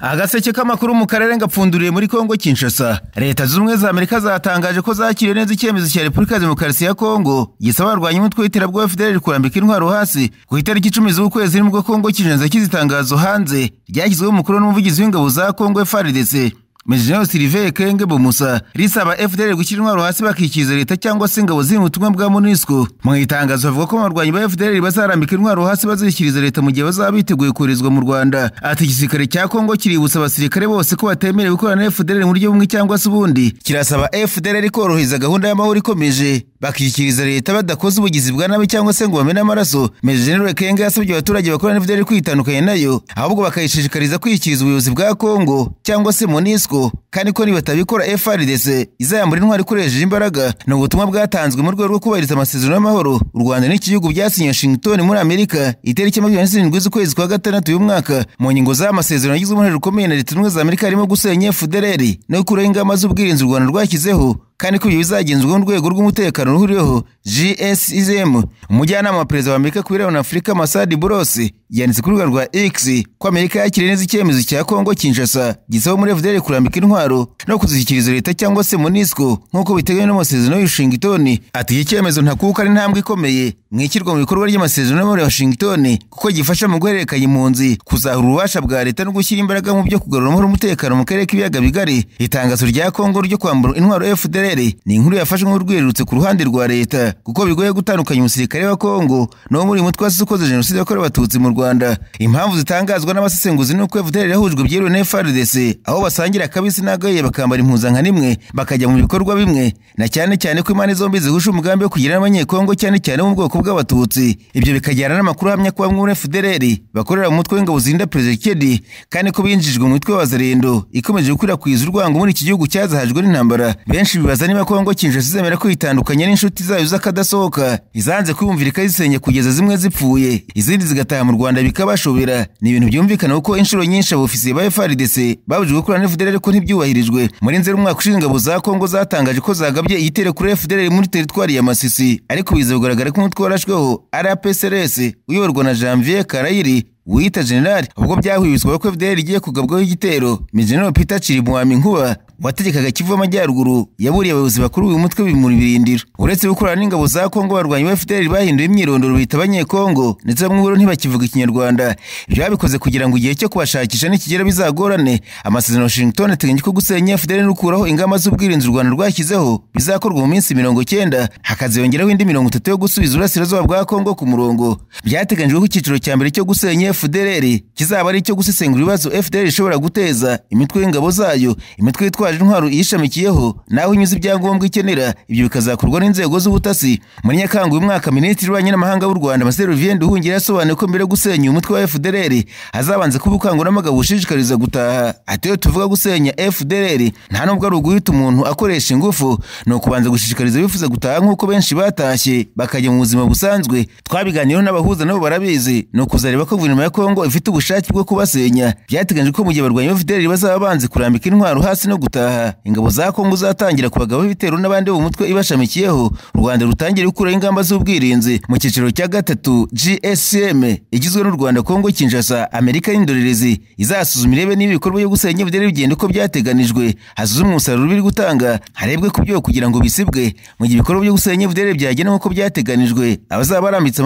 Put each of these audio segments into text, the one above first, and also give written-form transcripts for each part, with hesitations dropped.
Agaseke k'amakuru mu karere ngapfunduriye muri Kongo Kinshasa. Leta Zunze Ubumwe za Amerika zatangaje ko zakiriye neza icyemezo cya Repubulika ya Demokarasi ya Kongo gisaba abarwanyi umutwe w'iterabwoba FDLR kurambika intwaro hasi. Ku itariki 10 z'ukwezi nibwo Kongo Kinshasa yashyize itangazo hanze ryashyizweho umukono n'umuvugizi w'ingabo za Kongo FARDC Major General Sylvain Kenge Bomusa, risaba FDLR gushyira intwaro hasi bakikiza leta cyangwa se ingabo ziri mu butumwa bwa MONUSCO. Mu itangazo bavuga ko abarwanyi ba FDLR bazarambika intwaro hasi bazishyikiriza leta mu gihe bazaba biteguye koherezwa mu Rwanda. Ati igisirikare cya Kongo kiributsa abasirikare bose ko batemerewe gukorana na FDLR mu buryo bumwe cyangwa se ubundi. Kirasaba FDLR korohereza gahunda y'amahoro ikomeje, bakishyikiriza leta badakoze ubugizi bwa nabi cyangwa se ngo bamene amaraso. Major General Kenge yasabye abaturage bakorana na FDLR kwitandukanya nayo, ahubwo bakayishishikariza kwishyikiriza ubuyobozi bwa Kongo cyangwa se MONUSCO, kandi ko nibatabikora FARDC izayambura intwaro ikoresheje imbaraga. Ni ubutumwa bwatanzwe mu rwego rwo kubahiriza amasezerano y'amahoro u Rwanda n'iki gihugu byasinye Washington muri Amerika itariki 27 z'ukwezi kwa gatandatu uyu mwaka. Mu ngingo z'amasezerano yagizwe uruhare rukomeye na Leta Zunze Ubumwe za Amerika harimo gusenya FDLR no gukuraho ingamba z'ubwirinzi u Rwanda rwashyizeho, kandi ko ibyo bizagenzurwa n'urwego rw'umutekano ruhuriweho GSIM. Umujyanama wa Perezida wa Amerika ku birebana na Afurika Masadi Buros yanditse ku rubuga rwa X ko Amerika yakiriye neza icyemezo cya Kongo Kinshasa gisaba muri FDLR kurambika intwaro no kuzishyikiriza leta cyangwa se MONUSCO nk'uko biteganywa n'amasezerano ya Washington. Ati iki cyemezo ntakuka ari intambwe ikomeye mu ishyirwa mu bikorwa ry'amasezerano ya Washington, kuko gifasha mu guhererekanya impunzi, kuzahura ububasha bwa leta no gushyira imbaraga mu byo kugarura amahoro n'umutekano mu karere k'ibiyaga bigari. Itangazo rya Kongo ryo kwambura intwaro FDLR ni inkuru yafashwe nk'urwirutse ku ruhande rwa leta, kuko bigoye gutandukanya umusirikare wa Kongo no muri mutwe wasukoze jenoside yakorewe abatutsi mu Rwanda. Impamvu zitangazwa n'abasesenguzi ni uko FDLR yahujwe byeruye na FARDC, aho basangira akabisi n'agahiye, bakambara impuzankano imwe, bakajya mu bikorwa bimwe, na cyane cyane ko impande zombi zihuje umugambi wo kugira n'abanyekongo cyane cyane mu bwoko bw'abatutsi. Ibyo bikajyana n'amakuru ahamya ko bamwe muri FDLR bakorera mu mutwe w'ingabo zirinda Perezida Tshisekedi, kandi ko binjijwe mu mutwe wa Wazalendo ikomeje gukwirakwiza urwango muri iki gihugu cyazahajwe n'intambara. Benshi bibaza niba Kongo Kinshasa izemera kwitandukanya n'inshuti zayo z'akadasohoka, izanze kwiyumvira ikazisenya kugeza zimwe zipfuye, izindi zigataha mu Rwanda bikabashobera. Ni ibintu byumvikana kuko inshuro nyinshi abofisiye ba FARDC babujijwe gukorana na FDLR ko ntibyubahirijwe. Muri Nzeri umwaka ushize ingabo za Kongo zatangaje ko zagabye igitero kuri FDLR muri teritwari ya Masisi, ariko biza kugaragara ko umutwe warashweho RPSRS uyoborwa na Janvier Karayiri wita General. Ubwo byahwihwiswaga ko FDLR igiye kugabwaho igitero, General Peter Chirimwami Nkuba wategekaga Kivu y'Amajyaruguru yaburiye abayobozi bakuru uyu mutwe bimura ibirindiro. Uretse gukorana n'ingabo za Kongo, abarwanyi ba FDLR bahinduye imyirondoro bita abanyekongo, ndetse bamwe bo ntibakivuga Ikinyarwanda. Ibyo babikoze kugira ngo igihe cyo kubashakisha nikigera bizagorane. Amasezerano Washington ateganya ko gusenya FDLR no gukuraho ingamba z'ubwirinzi u Rwanda rwashyizeho bizakorwa mu minsi 90, hakaziyongeraho indi 30 yo gusubiza uburasirazuba bwa Kongo ku murongo. Byateganyijwe ko icyiciro cya mbere cyo gusenya FDLR kizaba ari icyo gusesengura ibibazo FDLR ishobora guteza, imitwe y'ingabo zayo, imitwe yitwaje intwaro iyishamikiyeho, naho inyuze ibyangombwa ikenera. Ibyo bikazakorwa n'inzego z'ubutasi. Muri Nyakanga uyu mwaka, Minisitiri w'Ububanyi n'Amahanga w'u Rwanda Marcel Olivier Nduhungira yasobanuye ko mbere yo gusenya uyu mutwe wa FDLR hazabanza kuba ubukangurambaga bushishikariza gutaha. Ati iyo tuvuga gusenya FDLR nta nubwo ari uguhita umuntu akoresha ingufu, ni ukubanza gushishikariza abifuza gutaha nk'uko benshi batashye bakajya mu buzima busanzwe. Twabiganiriyeho n'abahuza nabo barabizi, ni ukuzareba ko guverinoma ya Kongo ifite ubushake bwo kubasenya. Byateganyijwe ko mu gihe abarwanyi ba FDLR bazaba banze kurambika intwaro hasi no gutaha, ingabo za Kongo zatangira kubagabaho ibitero n'abandi bo mutwe ibashamikiyeho, u Rwanda rutangira gukuraho ingamba z'ubwirinzi. Mu cyiciro cya gatatu GSM igizwe n'u Rwanda, Kongo Kinshasa, Amerika n'indorerezi izasuzuma irebe niba ibikorwa byo gusenya FDLR bigenda uko byateganijwe, hasuzumwe umusaruro biri gutanga, harebwe ku byo kugira ngo bisibwe. Mu gihe ibikorwa byo gusenya FDLR byagenda nk'uko byateganijwe, abazaba barambitse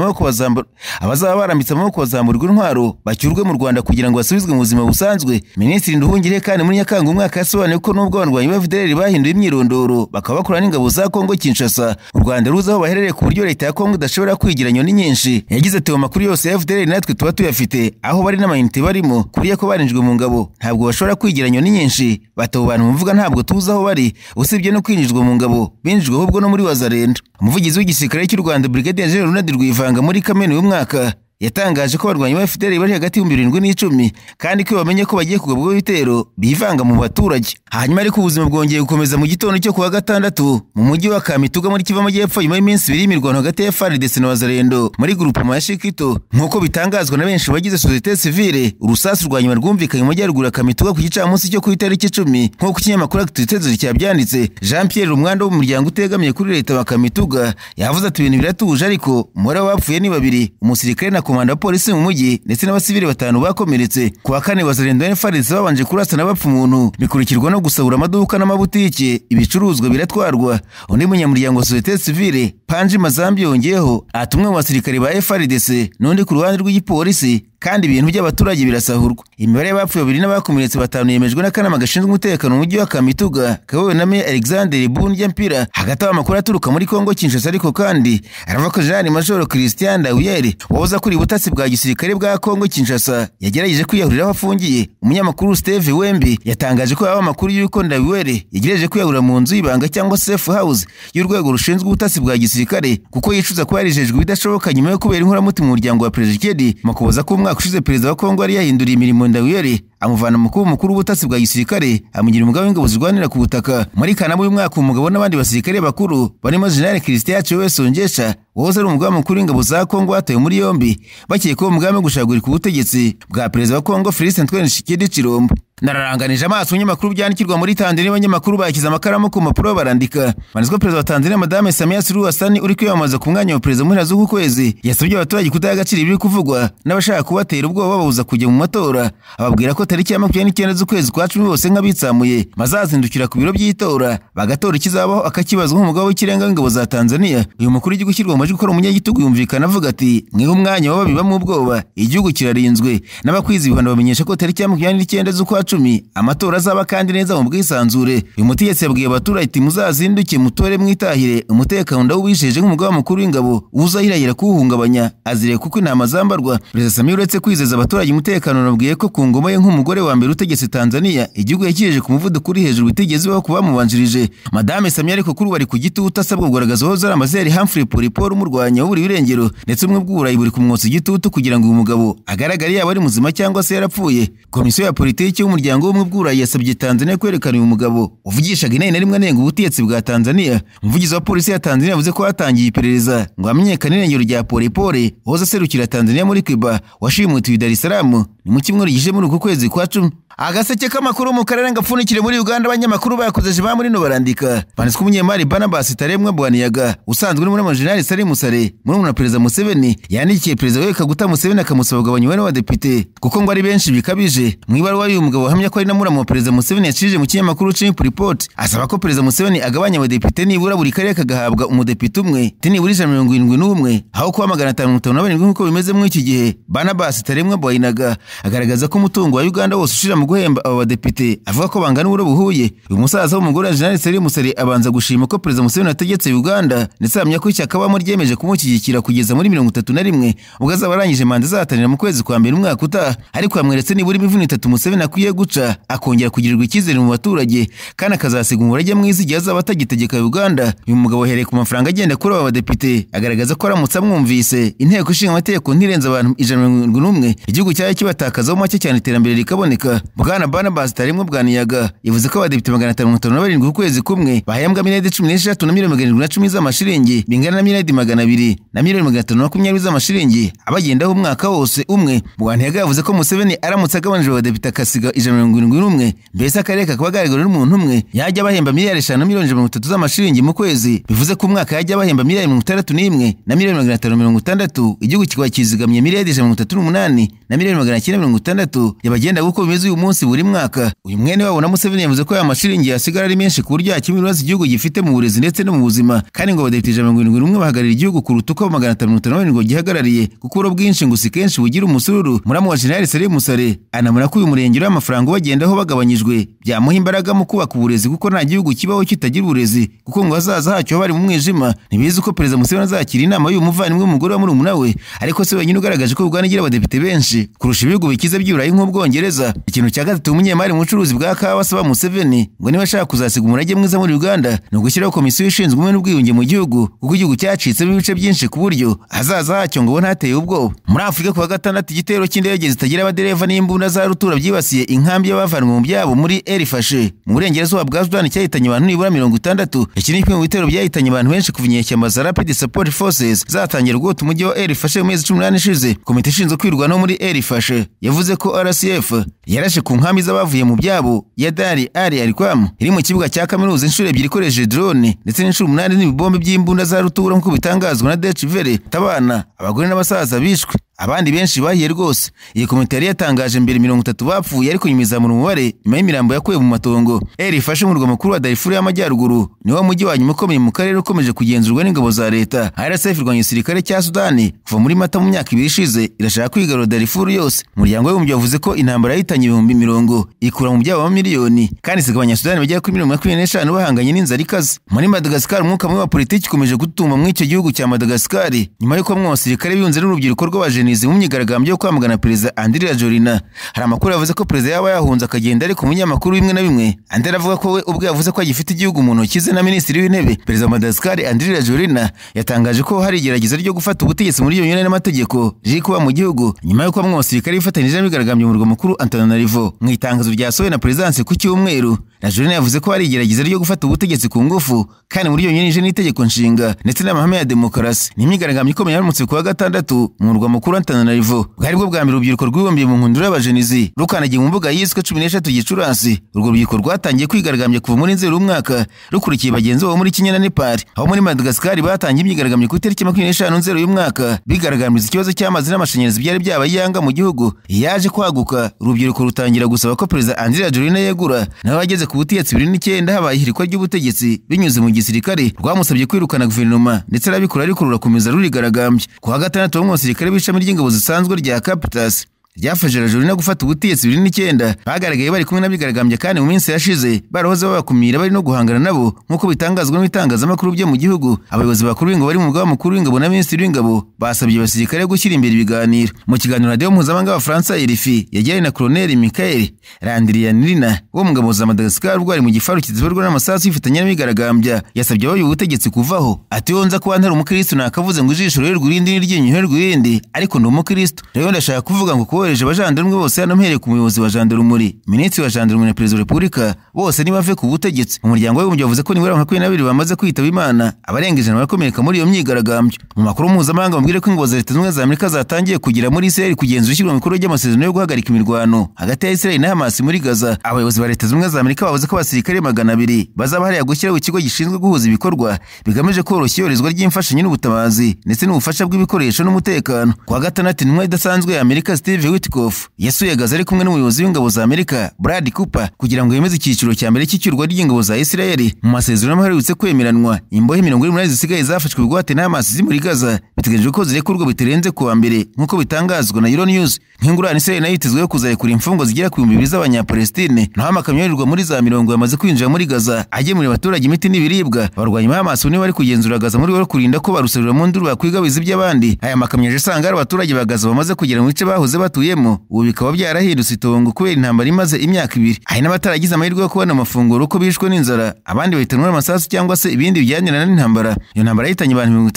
amaboko bazamburwa intwaro bacyurwe mu Rwanda kugira ngo basubizwe mu buzima busanzwe. Minisitiri Nduhungirehe kandi muri Nyakanga umwaka yasobanuye ko nubwo abarwanyi ba FDLR bahinduye imyirondoro bakaba bakorana n'ingabo za Kongo Kinshasa, u Rwanda ruzi aho baherereye ku buryo leta ya Kongo idashobora kwigira nyoni nyinshi. Yagize ati amakuru yose ya FDLR natwe tuba tuyafite, aho bari n'amayinite barimo, kuriya ko barinjwe mu ngabo ntabwo bashobora kwigira nyoni nyinshi. Batabo bantu muvuga ntabwo tuzi aho bari, usibye no kwinjizwa mu ngabo binjijwe ahubwo no muri Wazalendo. Umuvugizi w'igisirikare cy'u Rwanda Brigadier General Ronald Rwivanga muri Kamena uyu mwaka yatangaje ko abarwanyi ba FDLR bari hagati y'ibihumbi 7 n'icumi, kandi ko bamenye ko bagiye kugabwaho ibitero bivanga mu baturage. Hanyuma ariko ubuzima bwongeye gukomeza mu gitondo cyo kuwa gatandatu mu mujyi wa Kamituga muri Kivu y'Amajyepfo, nyuma y'iminsi ibiri y'imirwano hagati ya FARDC na Wazalendo muri groupement ya Shikito. Nk'uko bitangazwa na benshi bagize société civile, urusasu rwa nyuma rwumvikanye mu majyaruguru ya Kamituga ku gicamunsi cyo ku itariki 10, nk'uko ikinyamakuru Actualité cyabyanditse. Jean Pierre Rumwanda wo mu muryango utegamiye kuri leta wa Kamituga yavuze ati ibintu biratuje, ariko umubare w'abapfuye ni babiri, umusirikare na komanda wa polisi mu mujyi ndetse n'abasivili 5 bakomeretse. Ku wa kane Wazalendo na FARDC babanje kurasana bapfa umuntu, bikurikirwa no gusahura amaduka n'amabutike, ibicuruzwa biratwarwa. Undi munyamuryango wa société civile Panji Mazambi yongeyeho atumwe mu basirikare ba FARDC n'undi ku ruhande rw'igipolisi, kandi ibintu by'abaturage birasahurwa. Imibare y'abapfuye 2 n'abakomeretse 5 yemejwe n'akanama gashinzwe umutekano mu mujyi wa Kamituga kayobowe na Meya Alexander Bundya Mpira. Hagati aho amakuru aturuka muri Kongo Kinshasa ariko kandi aravuga ko Jean Major Christian Ndawiyeri wahoze akuriye ubutasi bwa gisirikare bwa Kongo Kinshasa yagerageje kwiyahurira aho afungiye. Umunyamakuru Steve Wembi yatangaje ko yaba amakuru y'uko Ndawiyeri yagerageje kwiyahurira mu nzu y'ibanga cyangwa safe house y'urwego rushinzwe ubutasi bwa gisirikare, kuko yicuza kuba yarijejwe ibidashoboka nyuma yo kubera inkoramutima mu muryango wa Perezida Tshisekedi. Mu kuboza ko umwaka ushize perezida wa Kongo yari yahinduriye imirimo Ndawiyeri amuvana mu kuba umukuru w'ubutasi bwa gisirikare amugira umugaba w'ingabo zirwanira ku butaka. Muri Kanama uyu mwaka umugabo n'abandi basirikare bakuru barimo General Christian Chewe Songesha wahoze ari umugaba mukuru w'ingabo za Kongo batawe muri yombi bakekwaho umugambi wo gushagurika ubutegetsi bwa perezida wa Kongo Felix Antoine Tshisekedi Tshilombo. Nararanganije amaso umunyamakuru byandikirwa muri Tanzania, abanyamakuru bakiza amakaramu ku mpapuro barandika. Manizwa perezida wa Tanzania Madame Samia Suluhu Hassan uri kwiyamamaza ku mwanya wa perezida mu mpera z'uku kwezi yasabye abaturage kudaha agaciro ibiri kuvugwa n'abashaka kubatera ubwoba bababuza kujya mu matora, ababwira ko tariki ya 29 z'ukwezi kwa 10 bose nk'abitsamuye bazazindukira ku biro by'itora bagatora ikizabaho akakibazwa nk'umugabo w'ikirenga w'ingabo za Tanzania. Uyu mukuru w'igihugu ushyirwa mu majwi gukora umunyagitugu yumvikana avuga ati mwihe umwanya w'ababibamo ubwoba, igihugu kirarinzwe. N'abakwiza ibihano bamenyesha ko tariki ya 29 z'ukwa 10 amatora azaba kandi neza mu bwisanzure. Uyu mutegetsi yabwiye abaturage ati muzazinduke mutore mwitahire, umutekano ndawubisheje nk'umugaba mukuru w'ingabo uzahirahira kuwuhungabanya azire kuko intama zambarwa. Perezida Samia uretse kwizeza abaturage umutekano nabwiye ko ku ngoma ye nk'umugore wa mbere utegetse Tanzania igihugu yakijeje ku muvuduko uri hejuru bitigeze bibaho kubamubanjirije. Madame Samia ariko kuri bari ku gitutu asabwa kugaragaza wahoze ari amazeri Humphrey Polepole umurwanya w'uburi birengero ndetse umwe bw'uburayi buri kumwotsa igitutu kugira ngo uyu mugabo agaragare yaba ari muzima cyangwa se yarapfuye. Komisiyo ya politiki y'umuryango w'ubumwe bw'uburayi yasabye Tanzania kwerekana uyu mugabo uvugishaga inani na rimwe anenga ubutegetsi bwa Tanzania. Umuvugizi wa polisi ya Tanzania yavuze ko hatangiye iperereza ngo hamenyekane irengero rya Polepole wahoze aserukira Tanzania muri Cuba washimutiwe i Dar es Salaam ni mu cyumweru gishize muri uku kwezi kwa 10. Agaseke k'amakuru mu karere ngapfunikire muri Uganda abanyamakuru bakoze ba muri no barandika. Banditswe umunyemari Barnabas Taremwa Bwaniyaga usanzwe uri muri General Salim Musare muri na Perezida Museveni yandikiye Perezida we Kaguta Museveni akamusaba kugabanya umubare w'abadepite kuko ngo ari benshi bikabije. Mu ibaruwa y'uyu mugabo ahamya ko ari na muramu wa Perezida Museveni yacije mu kinyamakuru Chimp Report asaba ko Perezida Museveni agabanya abadepite nibura buri karere kagahabwa umudepite umwe nibura 171 aho kuba 557 nk'uko bimeze muri iki gihe. Barnabas Taremwa Bwaniyaga agaragaza ko umutungo wa Uganda wose ushira mu guhemba aba badepite avuga ko bangana uburo buhuye. Uyu musaza w'umugore wa General Salim Musare abanza gushima ko Perezida Museveni ategetse Uganda ndetse ahamya ko ishyaka abamo ryemeje kumushyigikira kugeza muri 31 ubwo azaba arangije manda izahatanira mu kwezi kwa mbere umwaka utaha. Ariko yamweretse nibura imivuno 3 Museveni akwiye guca akongera kugirirwa icyizere mu baturage kandi akazasiga umurage mwiza igihe azaba atagitegeka Uganda. Uyu mugabo ahereye ku mafaranga agenda kuri aba badepite agaragaza ko aramutse amwumvise inteko ishinga amategeko ntirenze abantu 171 igihugu cyari kibatakazaho make cyane iterambere rikaboneka. Bwana Barnabas Taremwa Bwaniyaga yavuze ko abadepite 557 ku kwezi kumwe bahembwa miliyari 16 na miliyoni 710 z'amashiringi bingana na miliyari 200 na miliyoni 520 z'amashiringi abagendaho umwaka wose umwe. Bwaniyaga yavuze ko Museveni aramutse agabanije abadepite akasiga 171 mbese akarere kakaba kagaragara n'umuntu umwe yajya bahemba miliyari 5 na miliyoni 30 z'amashiringi mu kwezi, bivuze ko umwaka yajya bahemba miliyari 61 na miliyoni 560 igihugu kikaba kizigamye miliyari 138 na miliyoni 960 yabagenda uko bimeze uyu munsi buri mwaka. Uyu mwene wabo na Museveni yavuze ko aya mashiringi yasigara ari menshi ku buryo yakemura ibibazo igihugu gifite mu burezi ndetse no mu buzima, kandi ngo abadepite 171 bahagararira igihugu kuruta uko 557 gihagarariye kuko uburo bwinshi ngo si kenshi bugira umusururu. Muramu wa General Salim Musare anamura ko uyu murenge w'amafaranga bagendaho bagabanyijwe byamuha imbaraga mu kubaka uburezi kuko nta gihugu kibaho kitagira uburezi, kuko ngo hazaza hacyo bari mu mwijima. Ntibizi ko Perezida Museveni azakira inama y'uyu muvandimwe w'umugore wa murumuna we, ariko se wenyine ugaragaje ko Uganda igira abadepite benshi kurusha ibihugu bikize by'Uburayi nk'Ubwongereza. Ikintu cya gatatu umunyemari mu bucuruzi bwa kawa asaba Museveni ngo niba ashaka kuzasiga umurage mwiza muri Uganda ni ugushyiraho komisiyo ishinzwe ubumwe n'ubwiyunge mu gihugu kuko igihugu cyacitsemo ibice byinshi ku buryo hazaza hacyo ngo ntateye ubwoba. Muri Afurika kuwa gatandatu igitero cy'indege zitagira abadereva n'imbunda za rutura byibasiye inkambi y'abavanwe mu byabo muri El Fasher mu burengerazuba bwa Sudan cyahitanye abantu nibura 60. Iki ni kimwe mu bitero byahitanye abantu benshi kuva inyeshyamba za Rapid Support Forces zatangira gukota umujyi wa El Fasher mu mezi 18 ishize. Komite ishinzwe kwirwanaho muri El Fasher yavuze ko RCF Yarashe ku nkambi z'abavuye mu byabo ya Dari Ali Arqam iri mu kibuga cya kaminuza inshuro 2 ikoresheje drone ndetse n'inshuro 8 n'ibibombe by'imbunda za rutura nk'uko bitangazwa na Deutsche Welle. Tabana abagore n'abasaza bishwe, abandi benshi bahiye rwose. Iyi komite yari yatangaje mbere 30 bapfuye ariko nyuma izamura umubare nyuma y'imirambo yakuwe mu matongo. El ifashe umurwa mukuru wa Darfur y'Amajyaruguru, niwo mujyi wa nyuma ukomeye mu karere ukomeje kugenzurwa n'ingabo za leta. RSF irwanya igisirikare cya Sudani kuva muri Mata mu myaka 2 ishize irashaka kwigarura Darfur yose. Umuryango w'Abibumbye wavuze ko intambara yahitanye 50,000 ikura mu byabo miliyoni kandi isiga Abanyasudani bagera kuri 25 miliyoni bahanganye n'inzara ikaze. Muri Madagascar umwuka mubi wa politiki ukomeje gutuma muri icyo gihugu cya Madagascar nyuma y'uko bamwe mu basirikare biyunze n'urubyiruko rw'abajenizi mu myigaragambyo yo kwamagana Perezida Andry Rajoelina. Hari amakuru yavuze ko perezida yaba yahunze akagenda, ariko umunyamakuru bimwe na bimwe Andry avuga ko we ubwe yavuze ko agifite igihugu mu ntoki ze na Minisitiri w'Intebe. Perezida wa Madagascar Andry Rajoelina yatangaje ko hari igerageza ryo gufata ubutegetsi muri iyo nyuranye n'amategeko riri kuba mu gihugu nyuma y'uko bamwe mu basirikare bifatanyije n'imyigaragambyo mu murwa mukuru Antananarivo. Mu itangazo ryasohowe na perezidansi ku cyumweru, Rajoelina yavuze ko hari igerageza ryo gufata ubutegetsi ku ngufu kandi muri iyo nyuranyije n'itegeko nshinga ndetse n'amahame ya demokarasi. Ni imyigaragambyo ikomeye yaramutse ku wa gatandatu mu murwa mukuru Antananarivo. Bwari bwo bwa mbere urubyiruko rwibumbiye mu nkundura y'abajenizi rukanagiye mu mbuga yiswe 13 Gicurasi. Urwo rubyiruko rwatangiye kwigaragambya kuva muri Nzeri umwaka rukurikiye bagenzi babo muri Kenya na Nepal. Aho muri Madagascar batangiye imyigaragambyo ku itariki 25 Nzeri uyu mwaka bigaragambiriza ikibazo cy'amazi n'amashanyarazi byari byabaye yanga mu gihugu. Yaje kwaguka urubyiruko rutangira gusaba ko Perezida Andry Rajoelina yegura, nawe ageze ku butegetsi 2009 habaye ihirikwa ry'ubutegetsi binyuze mu gisirikare rwamusabye kwirukana guverinoma ndetse arabikora ariko rurakomeza rurigaragambya. Ku wa gatandatu bamwe mu basirikare b'ishami ry'ingabo zisanzwe rya Capitas ryafashe Rajoelina gufata ubutegetsi 2009 bagaragaye bari kumwe n'abigaragambya kandi mu minsi yashize barahoze babakumira bari no guhangana nabo nk'uko bitangazwa n'ibitangazamakuru byo mu gihugu. Abayobozi bakuru b'ingabo bari mu mugaba mukuru w'ingabo na Minisitiri w'Ingabo basabye abasirikare gushyira imbere ibiganiro. Mu kiganiro radiyo mpuzamahanga y'Abafaransa RFI yagiranye na Colonel Michael Randrianirina wo mu ngabo za Madagascar ubwo ari mu gifaru kiziberwa n'amasasu yifatanya n'abigaragambya, yasabye abayoboye ubutegetsi kuvaho. Ati yo nza kuba ntari umukristo nakavuze ngo ijisho rero irindi n'iryinyo rero irindi, ariko ndi umukristo rero ndashaka kuvuga ngo kubohereje abajandarume bose hano mpereye ku muyobozi wa jandarumuri, Minisitiri wa jandarumuri na Perezida wa Repubulika bose nibave ku butegetsi. Umuryango w'Abibumbye wavuze ko nibura 22 bamaze kwitaba Imana, abarenga 100 barakomereka muri iyo myigaragambyo. Mu makuru mpuzamahanga bambwira ko ingabo za Leta Zunze Ubumwe za Amerika zatangiye kugira muri Israel kugenzura ishyirwa mu bikorwa ry'amasezerano yo guhagarika imirwano hagati ya Israel na Hamas muri Gaza. Abayobozi ba Leta Zunze Ubumwe za Amerika bavuze ko abasirikare 200 bazaba hariya gushyiraho ikigo gishinzwe guhuza ibikorwa bigamije koroshya iyoherezwa ry'imfashanyo n'ubutabazi ndetse n'ubufasha bw'ibikoresho n'umutekano. Ku wa gatandatu intumwa idasanzwe ya Amerika Steve Witkoff yasuye Gaza ari kumwe n'umuyobozi w'ingabo za Amerika Brad Cooper kugira ngo yemeze icyiciro cya mbere cy'icyurwa ry'ingabo za Israel. Mu masezerano aherutse kwemeranwa, imbohe 48 zisigaye zafashwe bugwate na Hamas ziri muri Gaza biteganijwe ko zirekurwa bitarenze ku wa mbere nk'uko bitangazwa na Euronews. Nk'ingurane Israel nayo yitezweho kuzarekura imfungwa zigera ku 2000 z'Abanyapalestine. Naho amakamyo yoherezwa muri za 70 yamaze kwinjira muri Gaza agemurira abaturage imiti n'ibiribwa. Abarwanyi ba Hamas nibo bari kugenzura Gaza muri rwo kurinda ko barusarura mu nduru bakwigabiza iby'abandi. Aya makamyo aje asanga ari abaturage ba Gaza bamaze kugera mu bice bahoze batuyemo, ubu bikaba byarahindutse itongo kubera intambara imaze imyaka 2. Hari n'abataragize amahirwe yo kubona amafunguro uko bishwe n'inzara, abandi bahitanwa n'amasasu cyangwa se ibindi bijyanirana n'intambara. Iyo ntambara yahitanye abantu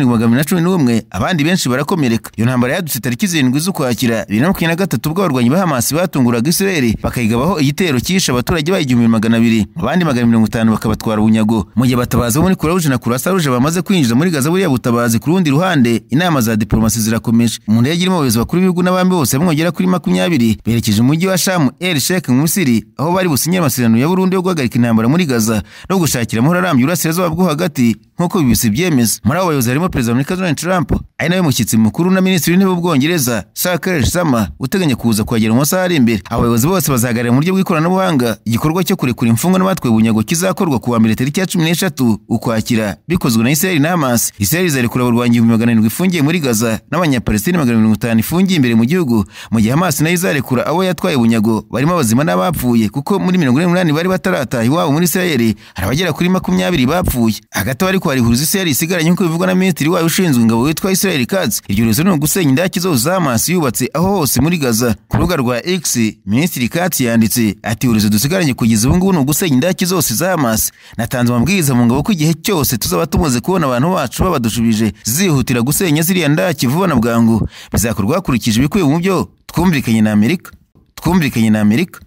67,211, abandi benshi barakomereka. Iyo ntambara yadutse tariki 7 z'Ukwakira 2023 ubwo abarwanyi ba Hamas batunguraga Israel bakayigabaho igitero cyishe abaturage ba 1200, abandi 150 bakabatwara bunyago. Mu gihe batabazi bo muri Croix-Rouge na Croix-Rouge bamaze kwinjira muri Gaza buriya butabazi, ku rundi ruhande inama za diplomasi zirakomeje. Mu ndege irimo abayobozi bakuru b'ibihugu n'abami bose bamwe kuri 20 berekeje umujyi wa Sharm el Sheikh mu Misiri aho bari businye amasezerano ya burundu yo guhagarika intambara muri Gaza no gushakira amahoro arambye Uburasirazuba bwo hagati nk'uko BBC byemeza. Muri abo bayobozi harimo Perezida wa Amerika Donald Trump ari nawe mushyitsi mukuru na Minisitiri w'Intebe w'Ubwongereza Sir Keir Starmer uteganya kuza kuhagera mu masaha ari imbere. Abayobozi bose bazahagararira mu buryo bw'ikoranabuhanga igikorwa cyo kurekura imfungwa n'abatwawe bunyago kizakorwa ku wa mbere tariki ya 13 Ukwakira bikozwe na Israel na Hamas. Israel izarekura abarwanyi 700 ifungiye muri Gaza n'Abanyapalestine 150 ifungiye imbere mu gihugu, mu gihe Hamas nayo izarekura abo yatwaye bunyago barimo abazima n'abapfuye, kuko muri 48 bari batarataha iwabo muri Israel hari abagera kuri 20 bapfuye. Hagati ariko hari ihuruza Israel isigaranye nk'uko bivugwa na Minisitiri wayo ushinzwe ingabo witwa Israel Katz. Iryo rezo ni ugusenya indaki zose za Hamas yubatse aho hose muri Gaza. Ku rubuga rwa X Minisitiri Katz yanditse ati uruzo dusigaranye kugeza ubu ngubu ni ugusenya indaki zose za Hamas. Natanze amabwiriza mu ngabo ko igihe cyose tuzaba tumaze kubona abantu bacu babadushubije zihutira gusenya ziriya ndaki vuba na bwangu, bizakorwa hakurikije ibikubiye mu byo twumvikanye na Amerika.